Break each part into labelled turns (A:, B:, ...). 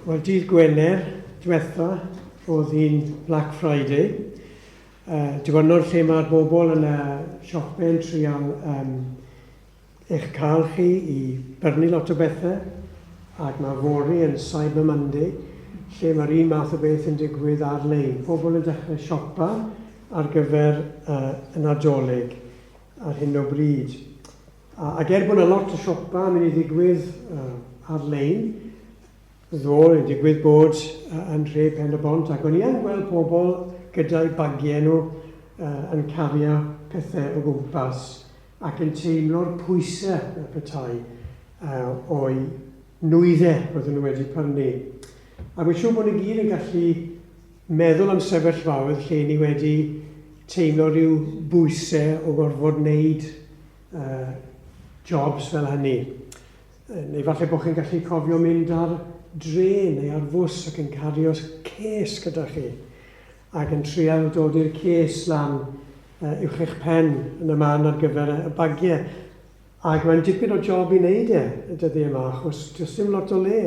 A: Wel, dydd Gwener diwetha oedd hi'n Black Friday. Uh, diwrnod lle mae'r bobl yn y siopau yn trial um, eich cael chi i brynu lot o bethau, ac mae fory yn Cyber Monday, lle mae'r un math o beth yn digwydd ar-lein. Pobl yn dechrau siopa ar gyfer uh, y Nadolig ar hyn o bryd. A, ac er bod yna lot o siopa yn mynd i ddigwydd uh, ar-lein, ddo, yn digwydd bod uh, yn nhre Pen y Bont, ac o'n i yn gweld pobl gyda'i bagiau nhw uh, yn cario pethau o gwmpas ac yn teimlo'r pwysau y petai uh, o'i nwyddau roedden nhw wedi prynu. A dwi'n siŵr bod ni gyd yn gallu meddwl am sefyllfaoedd lle ni wedi teimlo rhyw bwysau o gorfod wneud uh, jobs fel hynny. Neu falle bod chi'n gallu cofio mynd ar drên neu ar fws ac yn cario ces gyda chi ac yn trial dod i'r ces lan uh, uwch eich pen yn y man ar gyfer y bagiau. Ac mae'n dipyn o job i wneud e y dyddiau yma achos does dim lot o le.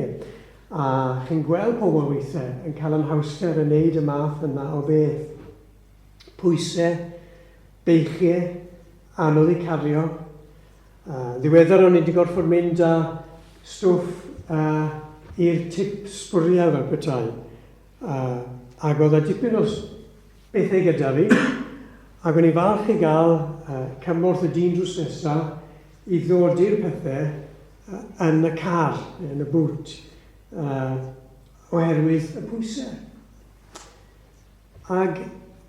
A: A chi'n gweld pobl weithiau yn cael anhawster yn wneud y math yna o beth. Pwysau, beichiau, anodd i cario. Uh, ddiweddar o'n i wedi gorfod mynd â stwff uh, i'r tip sbwriel fel petai. Uh, ac oedd y dipyn o bethau gyda fi, ac o'n i falch i gael uh, cymorth y dyn drws nesaf i ddodi'r pethau uh, yn y car, yn y bwt, uh, oherwydd y pwysau. Ac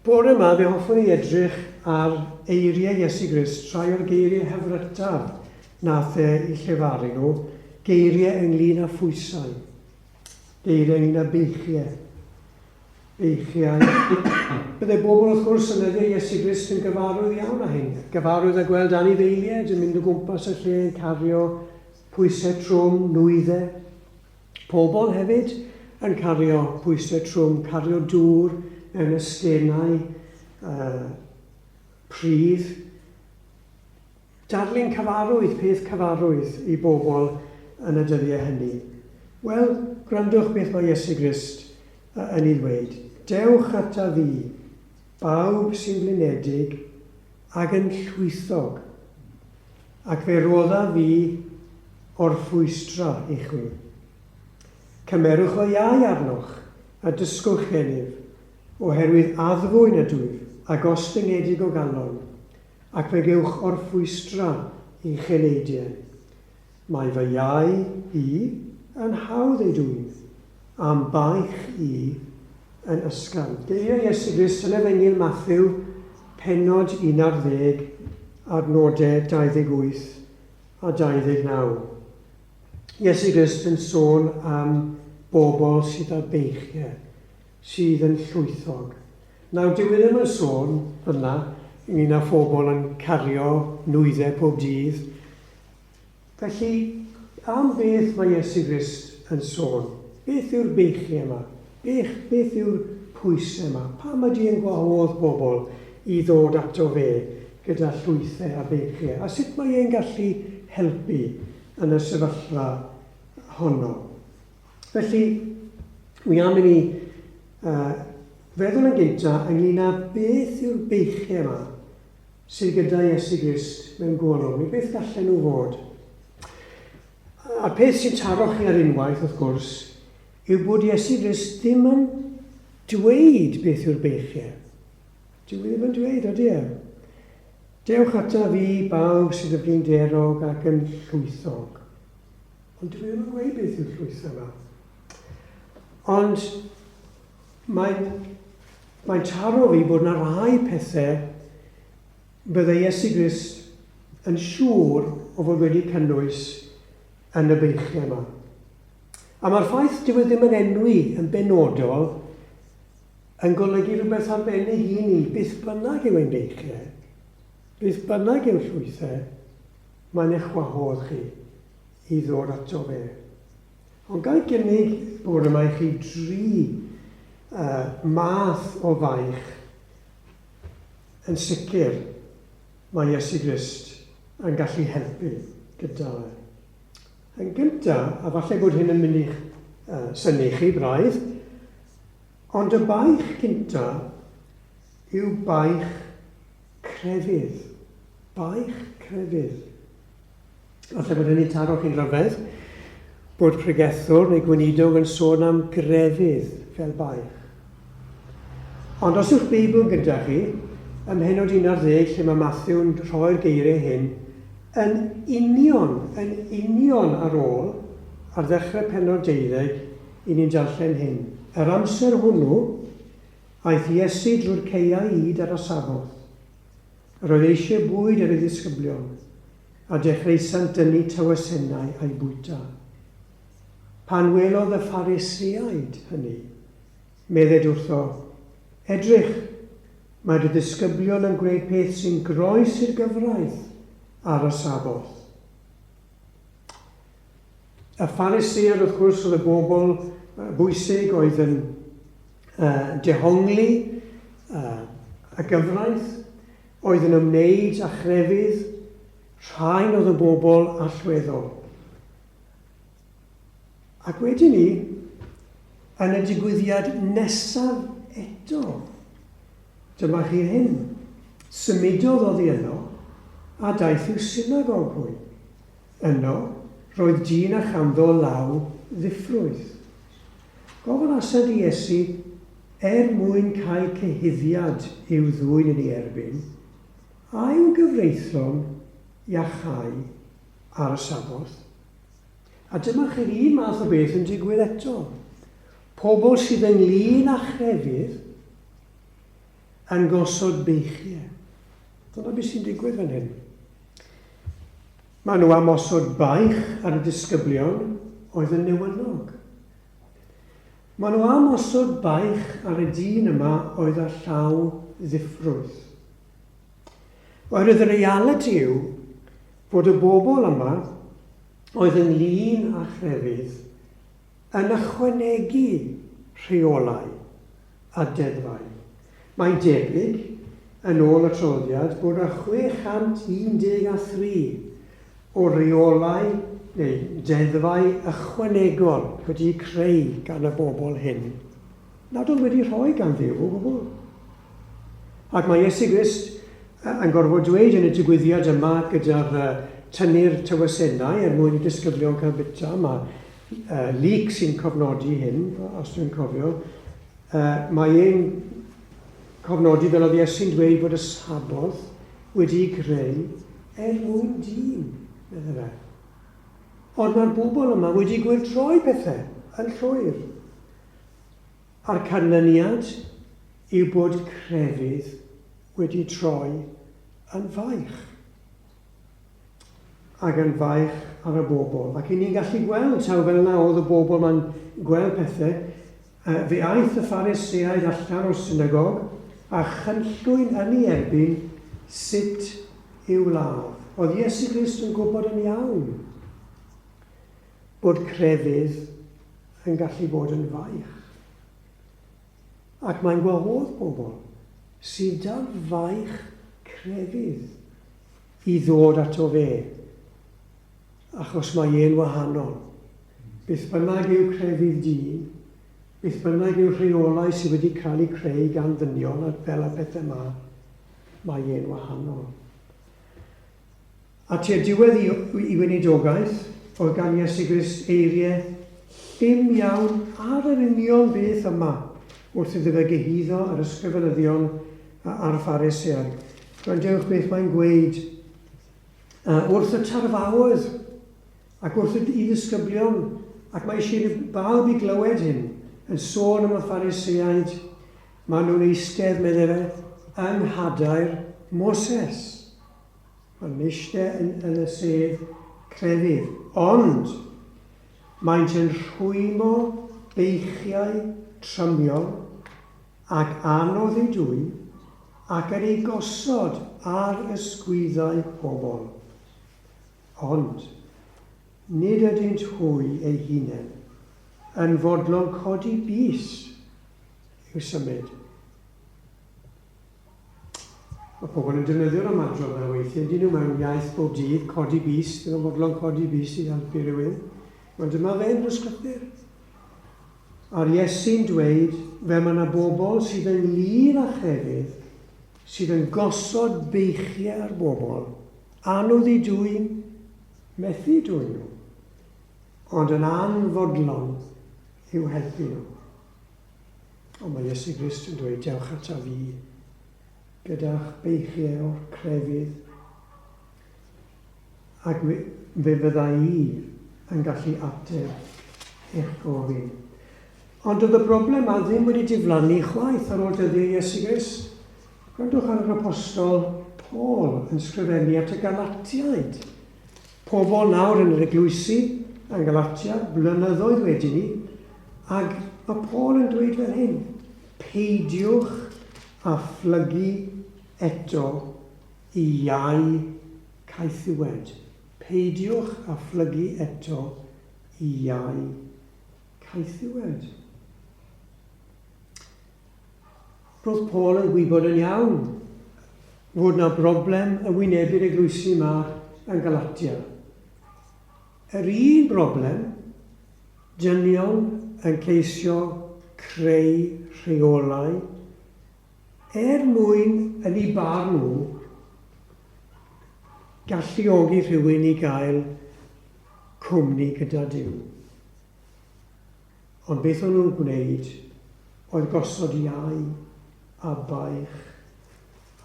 A: bore yma fe hoffwn i edrych ar eiriau Iesu Grist, rhai o'r geiriau hyfrytaf nath e i llefaru nhw, geiriau ynglyn â phwysau. Geiriau ynglyn â beichiau. Beichiau. Byddai bobl wrth gwrs yn nyddiau Iesu Grist yn gyfarwydd iawn â hyn. Gyfarwydd â gweld anifeiliaid yn mynd o gwmpas y lle yn cario pwysau trwm, nwyddau. Pobl hefyd yn cario pwysau trwm, cario dŵr mewn ystennau uh, pridd. Darlun cyfarwydd, peth cyfarwydd i bobl yn y dyddiau hynny. Wel, gwrandwch beth mae Iesu Grist yn ei ddweud. Dewch ata fi, bawb sy'n flinedig ac yn llwythog, ac fe rodda fi orffwystra i chwi. Cymerwch fy iau arnoch, a dysgwch gennyf, oherwydd addfwyn ydwyf, a gostyngedig o galon, ac fe gewch orffwystra i'ch eneidiau. Mae fy iau i yn hawdd ei dwyn, a'm baich i yn ysgafn. Geiriau Iesu Grist yn Efengyl Mathew, pennod 11, adnodau 28 a 29. Iesu Grist yn sôn am bobl sydd â beichiau, sydd yn llwythog. Nawr, dyw e ddim yn sôn fyna ynglyn â phobl yn cario nwyddau pob dydd. Felly, am beth mae Iesu Grist yn sôn? Beth yw'r beichiau yma? Beth, beth yw'r pwysau yma? Pam ydy e'n gwahodd pobl i ddod ato fe gyda llwythau a beichiau? A sut mae e'n gallu helpu yn y sefyllfa honno? Felly, wi am i ni uh, feddwl yn gyntaf ynglyn â beth yw'r beichiau yma sydd gyda Iesu Grist mewn golwg, neu beth gallen nhw fod. A'r peth sy'n taro chi ar unwaith, wrth gwrs, yw bod Iesu Grist ddim yn dweud beth yw'r beichiau. Dyw e ddim yn dweud, ydy e? Dewch ata fi, bawb sydd yn flinderog ac yn llwythog. Ond dwi ddim yn gweud beth yw'r llwyth yma. Ond mae'n mae taro fi bod yna rai pethau byddai Iesu Grist yn siŵr o fod wedi cynnwys yn y beichiau yma. A mae'r ffaith dyw e ddim yn enwi yn benodol yn golygu rhywbeth arbennig i ni, beth bynnag yw ein beichiau, beth bynnag yw'r llwythau, Mae'n eich gwahodd chi i ddod ato fe. Ond ga i gynnig bore yma i chi dri uh, math o faich yn sicr. mae Iesu Grist yn gallu helpu gyda fe. Yn gyntaf, a falle bod hyn yn mynd i'ch uh, synnu chi braidd, ond y baich cyntaf yw baich crefydd. Baich crefydd. Falle bod hynny'n taro chi'n rhyfedd, bod pregethwr neu gweinidog yn sôn am grefydd fel baich. Ond os yw'ch Beibl gyda chi, ym mhennod 11 lle mae Matthew'n rhoi'r geiriau hyn, yn union, yn union ar ôl, ar ddechrau pennod deuddeg, i ni'n darllen hyn. Yr amser hwnnw, aeth Iesu drwy'r caeau hyd ar y Saboth. Yr oedd eisiau bwyd ar ei ddisgyblion, a dechreusant dynnu tywysennau a'u bwyta. Pan welodd y Phariseaid hynny, medded wrtho, Edrych, mae dy ddisgyblion yn gwneud peth sy'n groes i'r gyfraith ar y Saboth. Y Phariseaid, wrth gwrs, oedd y bobl bwysig oedd yn dehongli y gyfraith, oedd yn ymwneud â chrefydd, rhain oedd y bobl allweddol. Ac wedyn ni, yn y digwyddiad nesaf eto, dyma chi'r hyn. Symudodd oddi yno a daeth i'w synagog hwy. Yno, roedd dyn a chanddo law ddiffrwyth. Gofynasant i Iesu er mwyn cael cyhuddiad i'w ddwyn yn ei erbyn, a yw gyfreithlon iachau ar y Saboth? A dyma chi'r un math o beth yn digwydd eto. Pobl sydd ynglyn â chrefydd yn gosod beichiau. Dyna beth sy'n digwydd fan hyn. Maen nhw am osod baich ar y disgyblion oedd yn newynog. Maen nhw am osod baich ar y dyn yma oedd â llaw ddiffrwyth. Oherwydd y realiti yw fod y bobl yma oedd ynglyn â chrefydd yn ychwanegu rheolau a deddfau. Mae'n debyg, yn ôl y traddodiad, bod 'na 613 o reolau neu deddfau ychwanegol wedi'u creu gan y bobl hyn, nad oedd wedi rhoi gan Dduw o gwbl. Ac mae Iesu Grist yn gorfod dweud yn y digwyddiad yma gyda'r tynnu'r tywysennau er mwyn i disgyblion cael bita, mae Luc sy'n cofnodi hyn, os dwi'n cofio, mae e'n cofnodi fel oedd Iesu'n dweud bod y Saboth wedi'i greu er mwyn dyn, meddai fe. Ond mae'r bobl yma wedi gwyrdroi pethau yn llwyr. A'r canlyniad yw bod crefydd wedi troi yn faich. Ac yn faich ar y bobl. Ac i ni'n gallu gweld taw fel yna oedd y bobl ma'n gweld pethau. Fe aeth y Phariseaid allan o'r synagog a chynllwyn yn ei erbyn sut i'w ladd. Oedd Iesu Grist yn gwybod yn iawn bod crefydd yn gallu bod yn faich. Ac mae'n gwahodd pobl sydd dan faich crefydd i ddod ato fe, achos mae e'n wahanol. Beth bynnag yw crefydd dyn, beth bynnag yw'r rheolau sydd wedi cael eu creu gan ddynion a fel y pethau yma, mae e'n wahanol. A tua diwedd i i weinidogaeth, oedd gan Iesu Grist eiriau llym iawn ar yr union beth yma wrth iddo fe gyhuddo yr ysgrifenyddion a'r Phariseaid. Gwrandewch beth mae'n gweud wrth y tarfaoedd ac wrth y i ddisgyblion, ac mae eisiau i bawb i glywed hyn, yn sôn am y Phariseaid, maen nhw'n eistedd, meddai fe, yng nghadair Moses. Mae'n eistedd yn, yn y sedd crefydd, ond maent yn rhwymo beichiau trymion ac anodd eu dwyn ac yn eu gosod ar ysgwyddau pobl. Ond nid ydynt hwy eu hunain yn fodlon codi bys i'w symud. Mae pobl yn defnyddio'r ymadrodd yna weithiau, dyn nhw mewn iaith bob dydd, codi bys, ddim yn fodlon codi bys i helpu rhywun. Ond dyma fe yn yr ysgrythur. A'r Iesu'n dweud, fel mae yna bobl sydd ynglyn â chrefydd, sydd yn gosod beichiau ar bobl, anodd i dwyn, methu dwyn nhw, ond yn anfodlon i'w helpu nhw. Ond mae Iesu Grist yn dweud, dewch ata fi gyda'ch beichiau o'r crefydd, ac fe fydda i yn gallu ateb eich gofyn. Ond doedd y broblem ma ddim wedi diflannu chwaith ar ôl dyddiau Iesu Grist. Gwrandwch ar yr apostol Paul yn sgrifennu at y Galatiaid. Pobl nawr yn yr eglwysi yn Galatia, blynyddoedd wedi ni, ac mae Paul yn dweud fel hyn, peidiwch â phlygu eto i iau caethiwed. Peidiwch â phlygu eto i iau caethiwed. Roedd Paul yn gwybod yn iawn fod 'na broblem yn wynebu'r eglwysi 'ma yn Galatia. Yr un broblem, dynion yn ceisio creu rheolau er mwyn, yn eu barn nhw, galluogi rhywun i gael cwmni gyda Duw. Ond beth o'n nhw'n gwneud oedd gosod iau a baich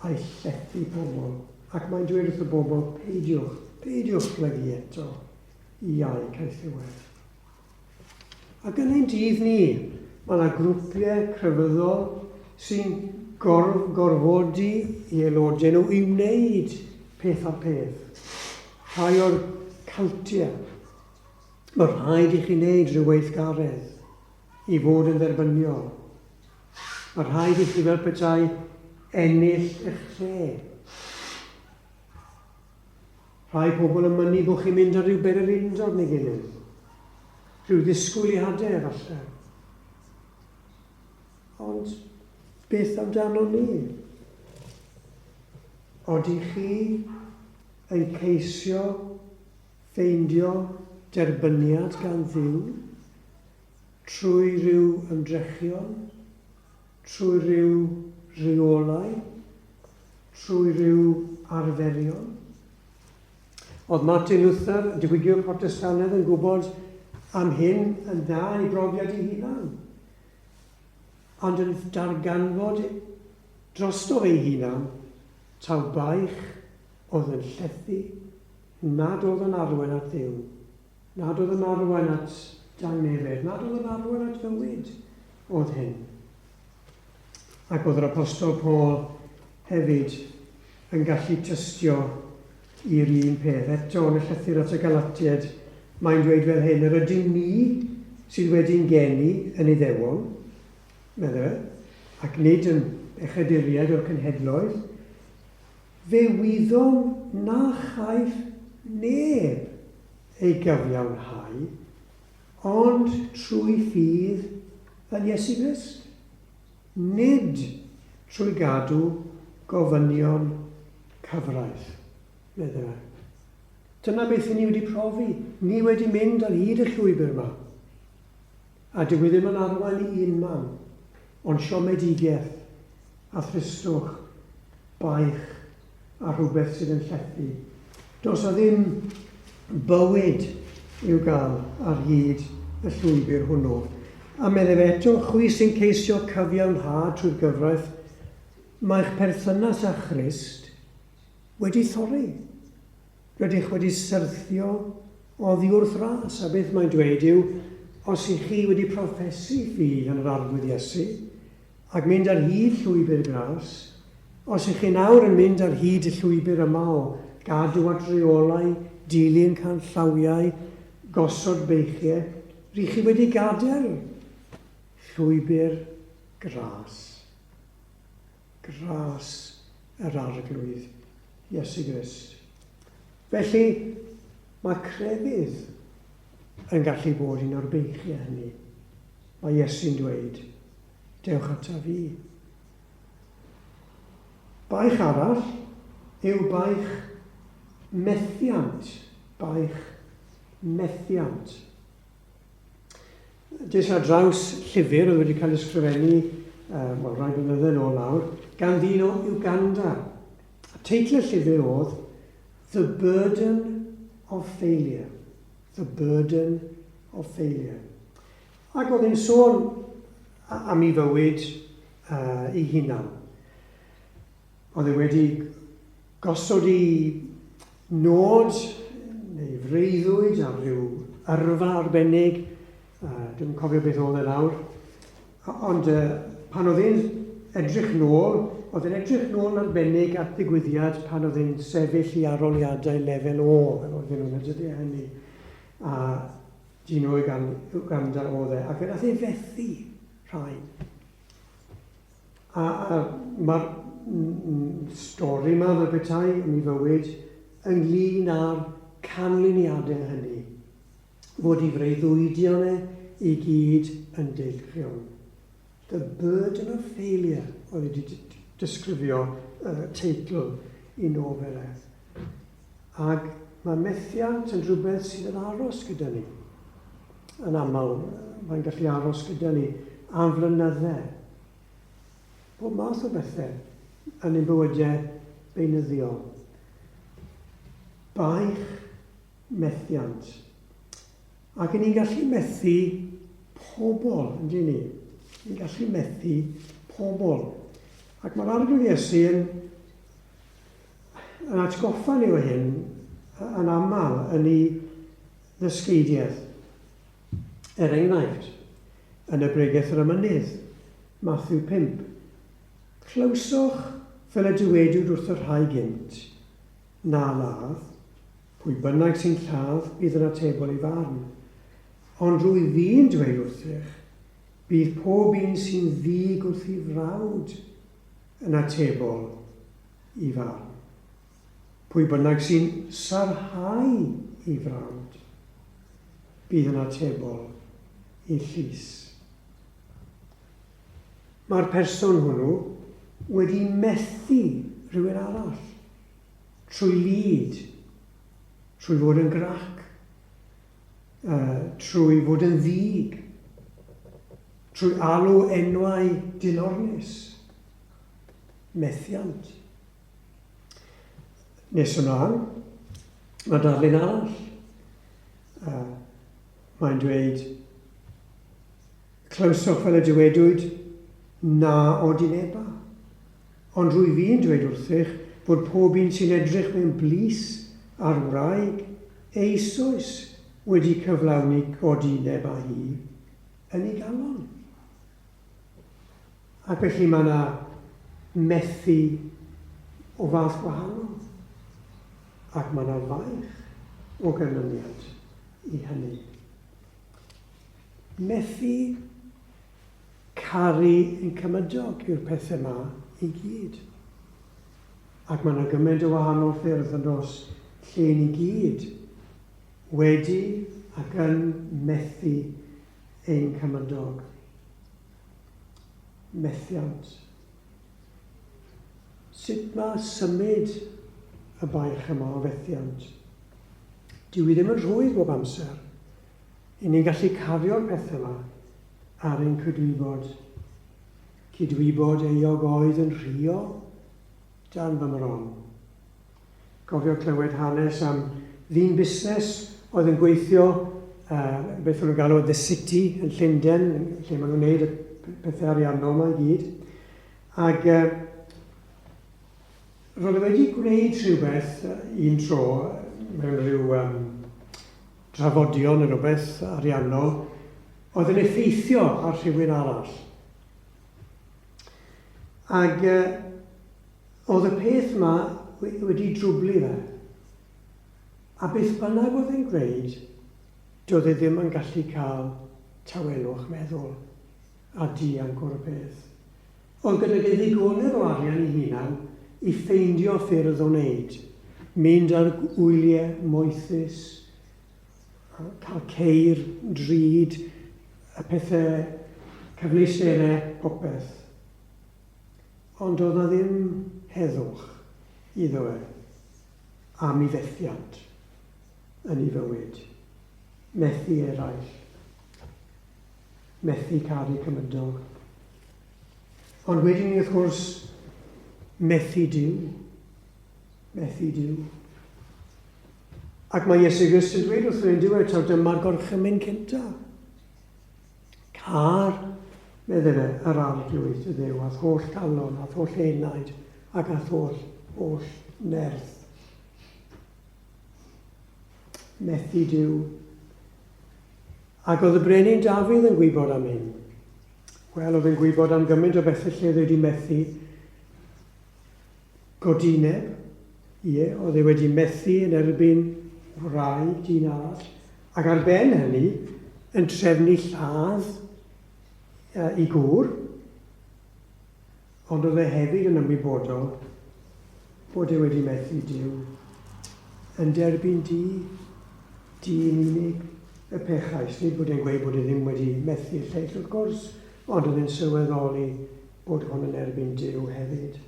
A: a'i llethu pobl, ac mae'n dweud wrth y bobl, peidiwch, peidiwch plygu eto i iau caethiwed. Ac yn ein dydd ni, mae yna grwpiau crefyddol sy'n gor gorfodi i aelodau nhw i wneud peth a peth. Rhai o'r cyltiau Mae rhaid i chi wneud rhyw weithgaredd i fod yn dderbyniol. Mae rhaid i chi fel petai ennill eich lle. Rhai pobl yn mynnu bod chi'n mynd ar ryw bererindod neu gilydd. Rhyw ddisgwyliadau efallai. Ond beth amdano ni? Odych chi yn ceisio Ffeindio derbyniad gan Dduw trwy ryw ymdrechion, trwy ryw reolau, trwy ryw arferion? Oedd Martin Luther, y diwygiwr Protestannaidd, yn gwybod am hyn yn dda yn ei brofiad ei hunan, ond yn darganfod drosto ei hunan taw baich oedd yn llethu nad oedd yn arwain at Dduw, nad oedd yn arwain at dangnefedd, nad oedd yn arwain at fywyd, oedd hyn. Ac oedd yr Apostol Paul hefyd yn gallu tystio i'r un peth. Eto, yn y llythyr at y Galatiaid, mae'n dweud fel hyn, yr ydym ni sydd wedi'n geni yn Iddewon, meddai fe, ac nid yn bechaduriaid o'r cenhedloedd, Fe wyddom na chaiff neb ei gyfiawnhau ond trwy ffydd yn Iesu Grist, nid trwy gadw gofynion cyfraith, meddai fe. Dyna beth 'y ni wedi profi, ni wedi mynd ar hyd y llwybr 'ma, a dyw e ddim yn arwain i unman, ond siomedigaeth a thristwch, baich a rhywbeth sydd yn llethu. Does 'na ddim bywyd i'w gael ar hyd y llwybr hwnnw. A meddai fe eto, chwi sy'n ceisio cyfiawnhad trwy'r gyfraith, mae'ch perthynas â Christ wedi thorri. Rydych wedi syrthio oddi wrth ras. A beth mae'n dweud yw, os ych chi wedi proffesu ffydd yn yr Arglwydd Iesu, ac mynd ar hyd llwybr gras, os ych chi nawr yn mynd ar hyd y llwybr yma o gadw at reolau, dilyn canllawiau, gosod beichiau, rych chi wedi gadael llwybr gras. Gras yr Arglwydd Iesu Grist. Felly, mae crefydd yn gallu bod un o'r beichiau hynny. Mae Iesu'n dweud, dewch ata fi. Baich arall yw baich methiant. Baich methiant. Des ar draws llyfr oedd wedi cael ei ysgrifennu, wel, rhai blynyddoedd yn ôl nawr, gan ddyn o Uganda. A teitl y llyfr oedd The Burden of Failure. The Burden of Failure. Ac oedd e'n sôn am ei fywyd ei hunan. Oedd e wedi gosod ei nod neu freuddwyd ar ryw yrfa arbennig, dwi'm yn cofio beth oedd e nawr, ond pan oedd e'n edrych nôl, oedd e'n edrych nôl yn arbennig at ddigwyddiad pan oedd e'n sefyll i aroliadau lefel O, fel oedden nhw'n y dyddiau hynny, a dyn o Uganda oedd e, ac fe nath e fethu rhain. A, a mae'r stori yma fel petai yn ei fywyd ynglyn â'r canlyniadau hynny, fod ei freuddwydion e i gyd yn deilchion. The Burden of Failure oedd wedi disgrifio uh, teitl i nofel e. Ac mae methiant yn rhywbeth sydd yn aros gyda ni. Yn aml, mae'n gallu aros gyda ni am flynydde. Pob math o bethau yn ein bywydau beunyddiol. Baich methiant. Ac yn ni'n gallu methu pobl, yn dyn ni? Ni'n gallu methu pobl. Ac mae'r Arglwydd Iesu yn yn atgoffa ni o hyn yn aml yn ei ddysgeidiaeth. Er enghraifft, yn y Bregeth ar y Mynydd, Mathew 5, Clywsoch fel y dywedwyd wrth y rhai gynt, Na ladd, pwy bynnag sy'n lladd bydd yn atebol i farn. Ond rwyf fi'n dweud wrthych, bydd pob un sy'n ddig wrth ei frawd yn atebol i farn. Pwy bynnag sy'n sarhau ei frawd, bydd yn atebol i'r llys. Mae'r person hwnnw wedi methu rhywun arall trwy lid, trwy fod yn grac, trwy fod yn ddig, trwy alw enwau dilornus. Methiant. Nes ymlaen, mae darlun arall. Mae'n dweud, Clywsoch fel y dywedwyd, na odineba. Ond rwy fi'n dweud wrthych fod pob un sy'n edrych mewn blys ar wraig eisoes wedi cyflawni godineb â hi yn ei galon. Ac felly mae yna methu o fath gwahanol, ac mae yna faich o ganlyniad i hynny. Methu caru ein cymydog yw'r pethau yma i gyd. Ac mae yna gymaint o wahanol ffyrdd yn dos lle ni gyd wedi ac yn methu ein cymydog. Methiant. Sut mae symud y baich yma o fethiant? Dyw i ddim yn rhwydd bob amser. I ni'n gallu cario'r pethau yma ar ein cydwybod. Cydwybod euog oedd yn rhuo dan fy mron. Cofio clywed hanes am ddyn busnes oedd yn gweithio, uh, beth o'n nhw'n galw The City yn Llundain, lle maen nhw'n gwneud y pethau ariannol yma i gyd. Ac uh, roedd e wedi gwneud rhywbeth un tro mewn rhyw um, drafodion neu rhywbeth ariannol oedd yn effeithio ar rhywun arall. Ac uh, Oedd y peth 'ma wedi drwblu fe. A beth bynnag oedd e'n gwneud, doedd e ddim yn gallu cael tawelwch meddwl a dianc o'r peth. Oedd gydag e ddigonedd o arian ei hunan i ffeindio ffyrdd o wneud, mynd ar wyliau moethus, cael ceir drud, y pethau, cyfleusterau, popeth. Ond doedd 'na ddim heddwch iddo e am ei fethiant yn ei fywyd. Methu eraill. Methu caru cymydog. Ond wedyn ni wrth gwrs methu Duw. Methu Duw. Ac mae Iesu Grist yn dweud wrthyn ni'n diwedd taw dyma'r gorchymyn cyntaf. Car, medde fe, yr arglwydd dy Dduw, a'th holl galon, a'th holl enaid, ac a'th holl, holl nerth. Methu Duw. Ac oedd y brenin Dafydd yn gwybod am hyn. Wel, oedd yn gwybod am gymaint o bethau lle oedd wedi methu Godineb, ie, oedd e wedi methu yn erbyn wraig dyn arall, ac ar ben hynny, yn trefnu lladd i gŵr, ond oedd e hefyd yn ymwybodol bod e wedi methu Duw, yn derbyn di, di yn unig, y pechais. Nid bod e'n gweud bod e ddim wedi methu'r lleill, wrth gwrs, ond oedd e'n sylweddoli bod hwn yn erbyn Duw hefyd.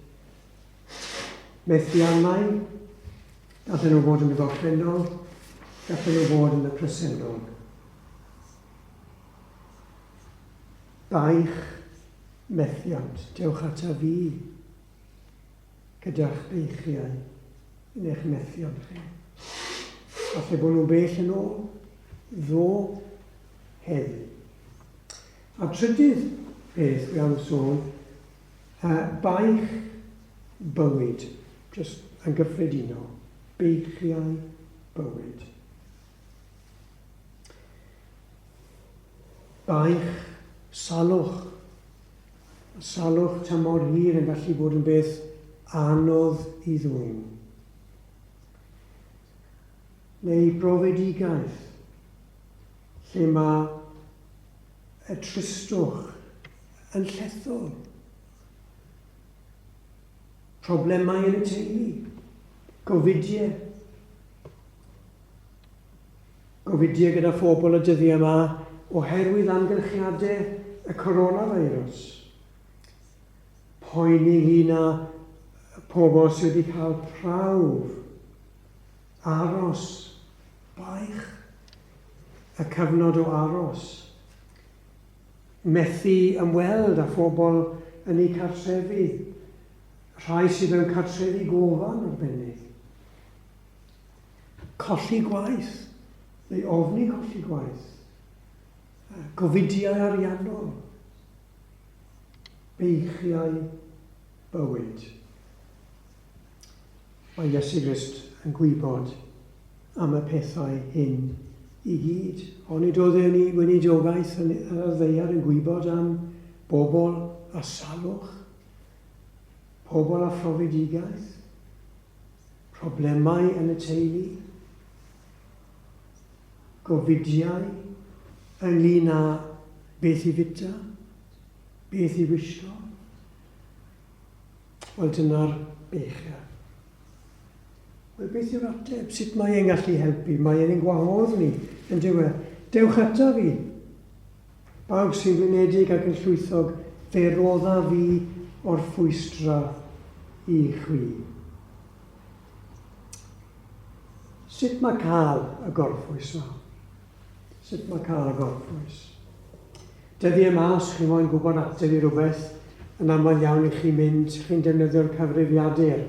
A: Methiannau, gallen nhw fod yn y gorffennol, gallen nhw fod yn y presennol. Baich methiant, dewch ata fi gyda'ch beichiau yn eich methiant chi. Falle bod nhw'n bell yn ôl, ddo, heddi. A'r trydydd peth wi am sôn, uh, baich bywyd, just yn gyffredinol, beichiau bywyd. Baich salwch. Salwch tymor hir yn gallu bod yn beth anodd i ddwyn. Neu brofedigaeth, lle mae y tristwch yn llethol. Problemau yn y teulu, gofidiau. Gofidiau gyda phobl y dyddiau yma oherwydd amgylchiadau y coronavirus. Poeni ynglyn â pobl sydd wedi cael prawf, aros, baich, y cyfnod o aros, methu ymweld â phobl yn eu cartrefi, rhai sydd mewn cartrefi gofal arbennig, colli gwaith neu ofni colli gwaith, gofidiau ariannol, beichiau bywyd. Mae Iesu Grist yn gwybod am y pethau hyn i gyd. Onid oedd e'n ei weinidogaeth yn ar y ddaear yn gwybod am bobl a salwch, pobl a phrofedigaeth, problemau yn y teulu, gofidiau ynglyn â beth i fita, beth i wisgo? Wel, dyna'r beichiau. Wel, beth yw'r ateb? Sut mae e'n gallu helpu? Mae e'n ein gwahodd ni, yn dyw e? Dewch ata fi. Bawb sy'n flinedig ac yn llwythog, fe rodda fi orffwystra i chwi. Sut mae cael y gorffwys yma? Sut mae cael y gorffwys? Dyddiau 'ma, os chi moyn gwybod ateb i rywbeth, yn aml iawn i chi'n mynd, chi'n defnyddio'r cyfrifiadur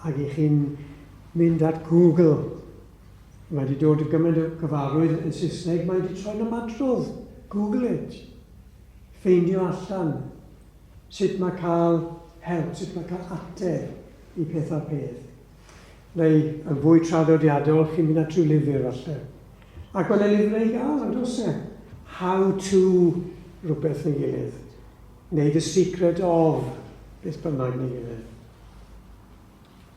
A: ac i chi'n mynd at Google. Mae wedi dod yn gymaint o gyfarwydd yn Saesneg, mae wedi troi'n ymadrodd. Google it. Ffeindio allan sut mae cael help, sut mae cael ateb i peth a peth. Neu, yn fwy traddodiadol, chi'n mynd at rhyw lyfr falle. Ac mae yna lyfrau i gael, yn does e? How to rhywbeth neu gilydd. Neu The Secret of beth bynnag neu gilydd.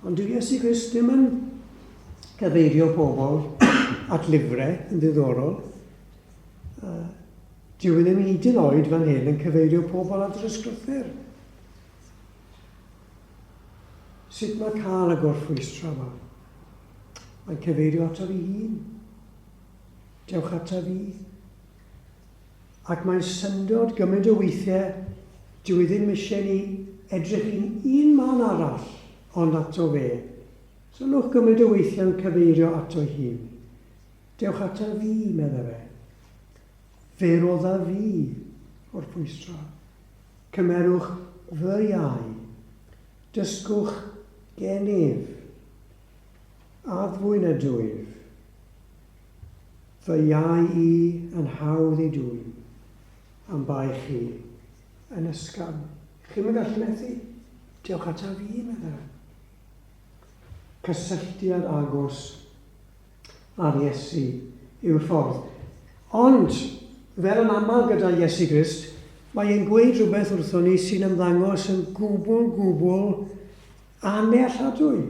A: Ond dyw Iesu Grist ddim yn cyfeirio pobl at lyfrau yn ddiddorol. Uh, dyw e ddim hyd yn oed fan hyn yn cyfeirio pobl at yr ysgrythyr. Sut mae cael y gorffwystra yma? Mae'n cyfeirio ataf ei hun. Dewch ataf fi. Ac mae'n syndod gymaint o weithiau dyw e ddim eisiau ni edrych i'n un man arall ond ato fe. Sylwch gymaint o weithiau'n cyfeirio ato ei hun. Dewch ata fi, medde fe. Fe rodda fi orffwystra. Cymerwch fy iau. Dysgwch gennyf. Addfwyn ydwyf. Fy iau i yn hawdd ei dwyn, am bai chi yn ysgafn. Chi'm yn gallu methu. Dewch ata fi, medde fe. Cysylltiad agos â'r Iesu yw'r ffordd. Ond, fel yn aml gyda Iesu Grist, mae e'n gweud rhywbeth wrthon ni sy'n ymddangos yn gwbl, gwbl annealladwy.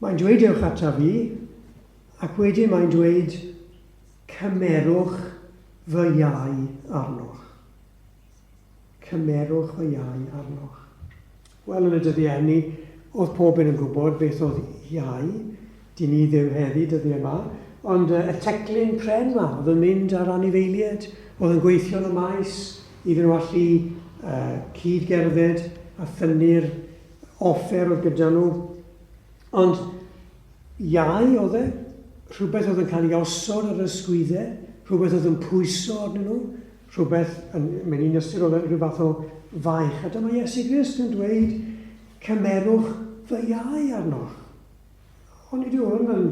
A: Mae'n dweud ewch ata fi, ac wedyn mae'n dweud cymerwch fy iau arnoch. Cymerwch fy iau arnoch. Wel, yn y dyddiau hynny, oedd pob un yn gwybod beth oedd iau. Dyn ni ddim heddi dyddiau yma. Ond y teclyn pren yma oedd yn mynd ar anifeiliaid, oedd yn gweithio yn y maes iddyn nhw allu uh, cyd-gerdded a thynnu'r offer oedd gyda nhw. Ond iau oedd e, rhywbeth oedd yn cael ei osod ar yr ysgwyddau, rhywbeth oedd yn pwyso arnyn nhw, rhywbeth, yn, mewn un ystyr oedd e rhyw fath o faich. A dyma Iesu Grist yn dweud, cymerwch fy iau arnoch. Ond nid yw hwn yn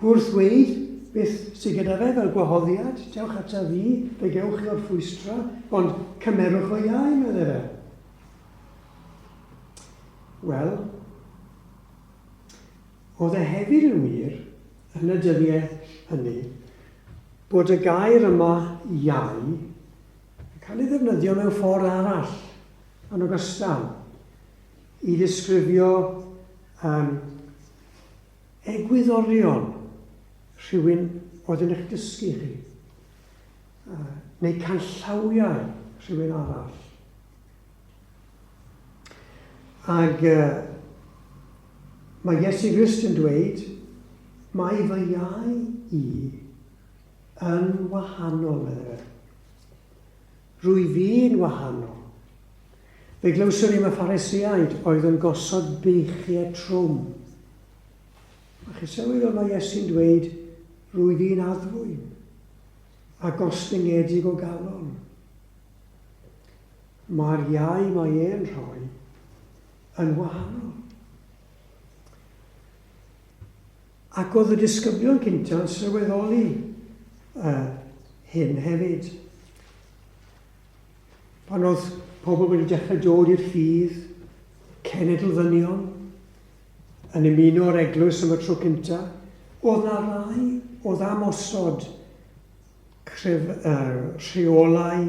A: gwrthweud beth sydd gyda fe fel gwahoddiad, dewch ata fi, fe gewch chi orffwystra, ond cymerwch fy iau, medde fe. Wel, oedd e hefyd yn wir, yn y dyddiau hynny, bod y gair yma, iau, yn cael ei ddefnyddio mewn ffordd arall, yn ogystal, i ddisgrifio um, egwyddorion rhywun oedd yn eich dysgu chi, uh, neu canllawiau rhywun arall. Ac uh, mae Iesu Grist yn dweud, mae fy iau i yn wahanol, meddai fe. Rwy fi'n wahanol. Fe glywson ni am y Phariseaid oedd yn gosod beichiau trwm. A chi sylweddol mae Iesu'n dweud, rwy fi'n addfwyn a gostyngedig o galon. Mae'r iau mae e'n rhoi yn wahanol. Ac oedd y disgyblion cynta'n sylweddoli uh, hyn hefyd. Pan oedd pobl wedi dechrau dod i'r ffydd, cenedl ddynion, yn ymuno â'r eglwys am y tro cyntaf, oedd na rai oedd am osod Cryf, rheolau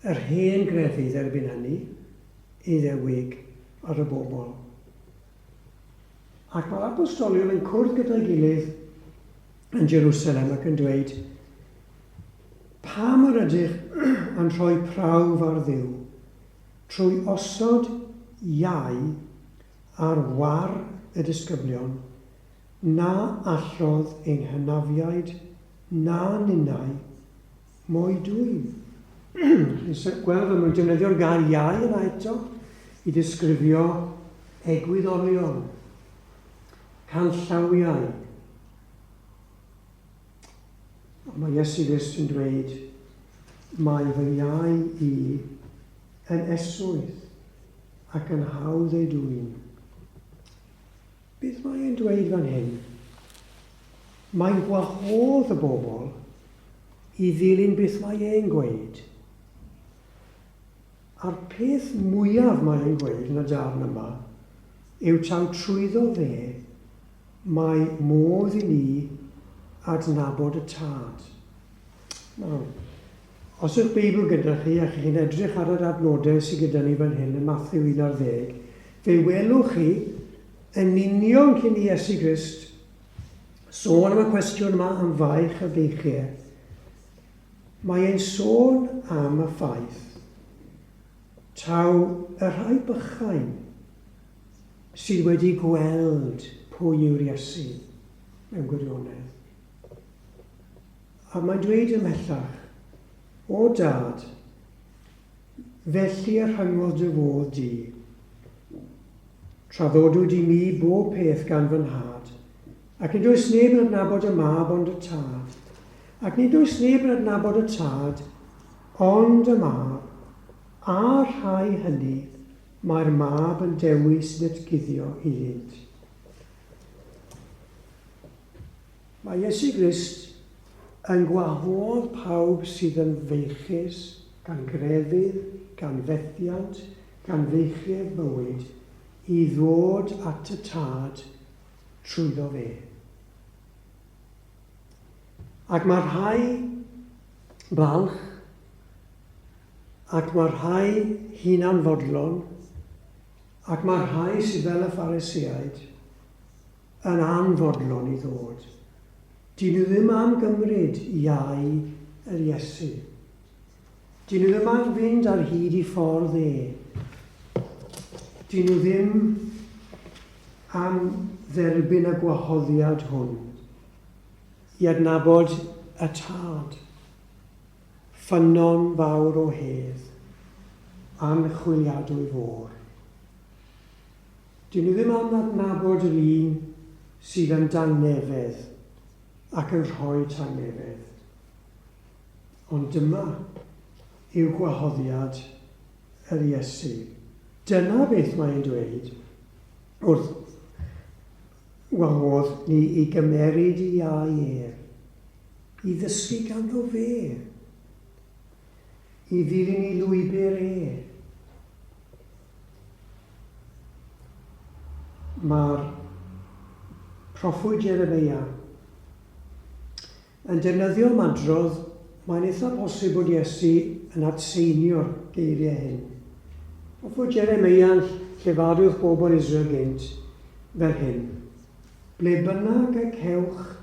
A: yr hen grefydd erbyn hynny, Iddewig ar y bobl. Ac mae'r apostolion yn cwrdd gyda'i gilydd yn Jerusalem ac yn dweud, Pam yr ydych yn rhoi prawf ar Dduw trwy osod iau ar war y disgyblion na allodd ein hynafiaid na ninnau mo'i dwyn. Chi'n gweld fel maen nhw'n defnyddio'r gair iau yna eto i ddisgrifio egwyddorion, canllawiau. Ond mae Iesu Grist yn dweud, mae fy iau i yn eswyth ac yn hawdd ei dwyn. Beth mae e'n dweud fan hyn? Mae'n gwahodd y bobl i ddilyn beth mae e'n gweud. A'r peth mwyaf mae e'n gweud yn y darn yma yw taw trwyddo fe mae modd i ni adnabod y Tad. Nawr, os yw'ch Beibl gyda chi a chi'n edrych ar yr adnodau sydd gyda ni fan hyn yn Mathew 11, fe welwch chi yn union cyn i Iesu Grist sôn am y cwestiwn yma am faich a beichiau, mae e'n sôn am y ffaith taw y rhai bychain sydd wedi gweld pwy yw'r Iesu mewn gwirionedd. A mae'n dweud ymhellach, O Dad, Felly y rhyngodd dy fodd di. Traddodwyd i mi bob peth gan fy nhad, ac nid oes neb yn adnabod y mab ond y tad, ac nid oes neb yn adnabod y tad ond y mab, a'r rhai hynny mae'r mab yn dewis i ddatguddio iddynt. Mae Iesu Grist yn gwahodd pawb sydd yn feichus gan grefydd, gan fethiant, gan feichiedd bywyd, i ddod at y Tad trwyddo fe. Ac mae rhai balch, ac mae rhai hunanfodlon, ac mae rhai sydd fel y Phariseaid, yn anfodlon i ddod. Dyn nhw ddim am gymryd iau yr Iesu. Dyn nhw ddim am fynd ar hyd i ffordd e. Dyn nhw ddim am dderbyn y gwahoddiad hwn i adnabod y Tad, ffynnon fawr o hedd, anchwiliadwy fôr. Dyn nhw ddim am adnabod yr un sydd yn dangnefedd ac yn rhoi tangnefedd. Ond dyma yw gwahoddiad yr Iesu. Dyna beth mae'n dweud wrth wahodd ni i gymeryd i iau ef, i ddysgu ganddo fe, i ddilyn i lwybr e. Mae'r proffwyd Jeremeia yn defnyddio ymadrodd mae'n eitha posib bod Iesu yn atseinio'r geiriau hyn. Proffwyd Jeremeia yn llefaru wrth bobl Israel gynt fel hyn, Ble bynnag y cewch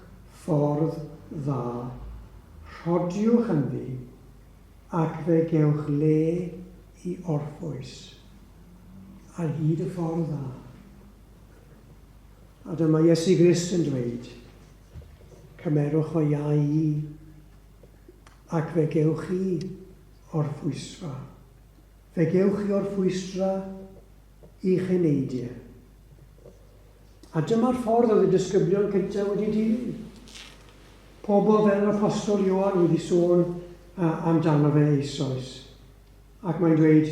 A: ffordd dda, rhodiwch ynddi, ac fe gewch le i orffwys ar hyd y ffordd dda. A dyma Iesu Grist yn dweud, Cymerwch fy iau i, ac fe gewch chi orffwysfa. Fe gewch chi orffwystra i'ch eneidiau. A dyma'r ffordd oedd y disgyblion cyntaf wedi dilyn. Pobl fel yr Apostol Ioan wedi sôn amdano fe eisoes. Ac mae'n dweud,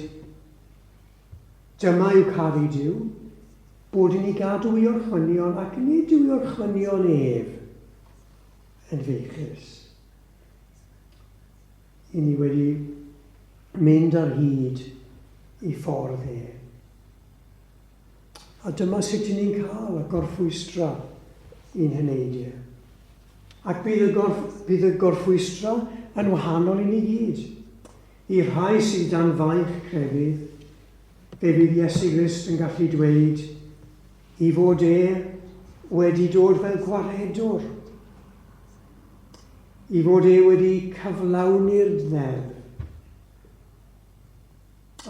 A: Dyma yw caru Duw, bod i ni gadw ei orchmynion ac nid yw ei orchmynion ef yn feichus. I ni wedi mynd ar hyd i ffordd e. A dyma sut i ni'n cael y gorffwystra i'n heneidiau. Ac bydd y, gorff, bydd y gorffwystra yn wahanol i ni gyd. I'r rhai sydd dan faich crefydd, fe fydd Iesu Grist yn gallu dweud i fod e wedi dod fel gwaredwr, i fod e wedi cyflawni'r ddeddf.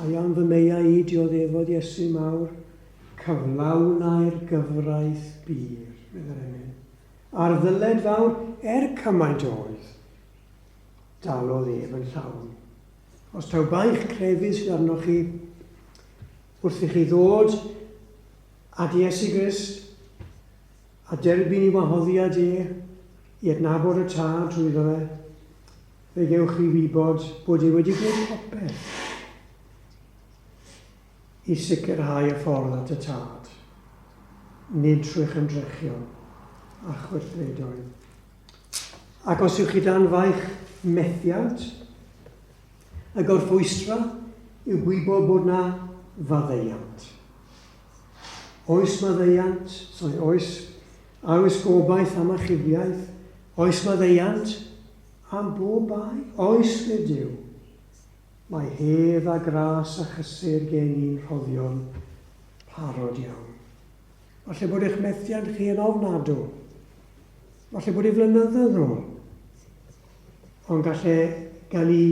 A: A iawn fy meiau i dioddefodd Iesu mawr, cyflawnai'r gyfraith bur, meddai'r emyn. A'r ddyled fawr er cymaint oedd, dalodd ef yn llawn. Os taw baich crefydd sydd arnoch chi, wrth i chi ddod at Iesu Grist a derbyn i wahoddiad e i adnabod y Tad trwyddo fe, fe gewch chi wybod bod e wedi gwneud popeth i sicrhau y ffordd at y Tad, nid trwy'ch ymdrechion a'ch gweithredoedd. Ac os yw'ch chi dan faich methiant, y gorffwystra yw gwybod bod na faddeuant. Oes maddeuant, sorry, oes, a oes gobaith am achubiaeth? Oes maddeuant am bob bai? Oes fe Duw? Mae hedd a gras a chysur gen i'n rhoddion parod iawn. Falle bod eich methiant chi yn ofnadw. Falle bod ei flynyddoedd nôl. Ond gall e gael ei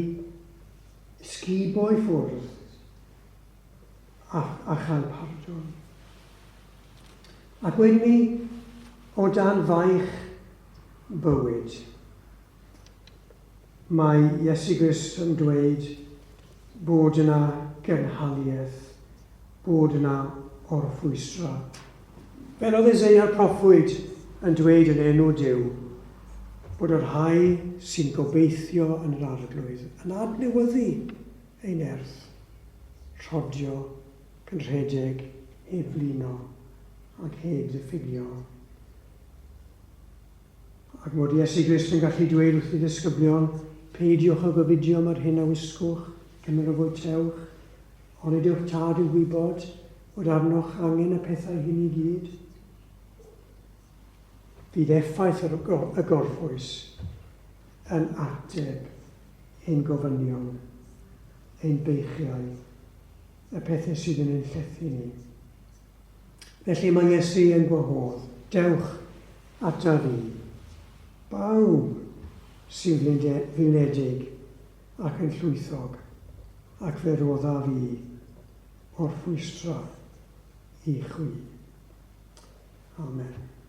A: sgubo i ffwrdd a, a chael pardwn. Ac wedyn ni, o dan faich bywyd, mae Iesu Grist yn dweud, bod yna gynhaliaeth, bod yna orffwystra. Fel oedd Eseia'r proffwyd yn dweud yn enw Duw, bod y rhai sy'n gobeithio yn yr Arglwydd yn adnewyddu ei nerth, rhodio, cynrhedeg, heb flino ac heb ddiffygio. Ac mod Iesu Grist yn gallu dweud wrth ei ddisgyblion, Peidiwch â gofidio am yr hyn a wisgwch, cymryd o fwytewch, onid yw'ch tad yn gwybod fod arnoch angen y pethau hyn i gyd? Fydd effaith y gorffwys yn ateb ein gofynion, ein beichiau, y pethau sydd yn ein llethu ni. Felly mae Iesu yn gwahodd, Dewch ataf i, bawb sy'n flinedig ac yn llwythog, ac fe roddaf i orffwystra i chwi. Amen.